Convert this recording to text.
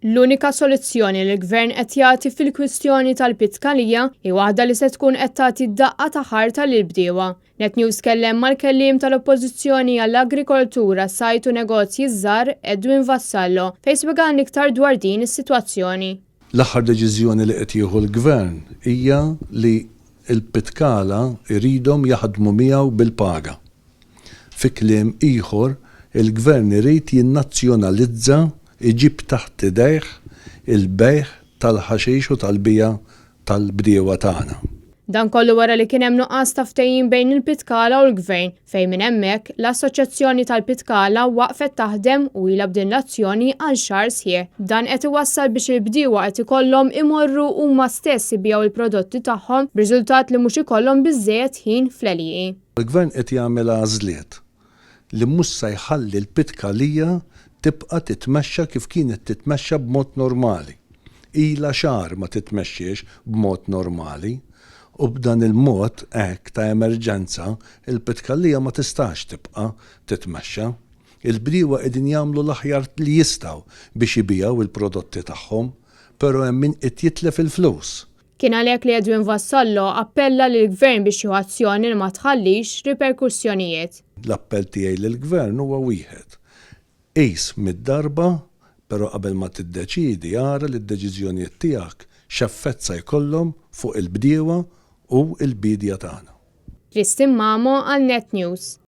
L-unika soluzzjoni li l-Gvern qed jagħti fil-kwistjoni tal-Pitkalija hi waħda li se tkun qed tagħti daqqa ta' ħarta lill-bdiewa. Net News tkellem mal-kelliem tal-Oppożizzjoni għall-Agrikoltura, Sajd u Negozji Żgħar, Edwin Vassallo, fejn spjegalna iktar dwar din is-sitwazzjoni. L-aħħar deċiżjoni li qed jieħu l-Gvern hija li l-Pitkala jridhom jaħdmu miegħu bil-paga. Fi kliem ieħor, il-Gvern irid jinnazzjonalizza, iġib taħt idejh il-bejgħ tal-ħaxix u tal-bija tal-bdiewa tagħna. Dan kollu wara li kien hemm nuqqas ta' ftehim bejn il-Pitkala u l-Gvern, fejn minn hemmhekk, l-Assoċjazzjoni tal-Pitkala waqfet taħdem u ilha b'din l-azzjoni għal xahar sħiħ. Dan qed iwassal biex il-bdiewa qed ikollhom imorru huma stess ibigħu l-prodotti tagħhom b'riżultat li mhux ikollhom biżżejjed ħin fl-għelieqi. Il-Gvern qed jagħmel għażliet li mhux se jħalli l-Pitkalija tibqa' titmexxa kif kienet titmexxa b'mod normali. Ilha xahar ma titmexxiex b'mod normali u b'dan il-mod hekk ta' emerġenza l-Pitkalija ma tistax tibqa' titmexxa. Il-bdiewa qegħdin jagħmlu l-aħjar li jistgħu biex ibigħu l-prodotti tagħhom, però hemm min qed jitlef il-flus. Kien għalhekk li Edwin Vassallo appella lill-Gvern biex jieħu azzjoni li ma tħallix riperkussjonijiet. L-appell tiegħi lill-Gvern huwa wieħed. Qis mid-darba, però qabel ma tiddeċiedi ara li d-deċiżjonijiet tiegħek x'effett sa jkollhom fuq il-bdiewa u l-biedja tagħna. Christine Mamo għal Net News.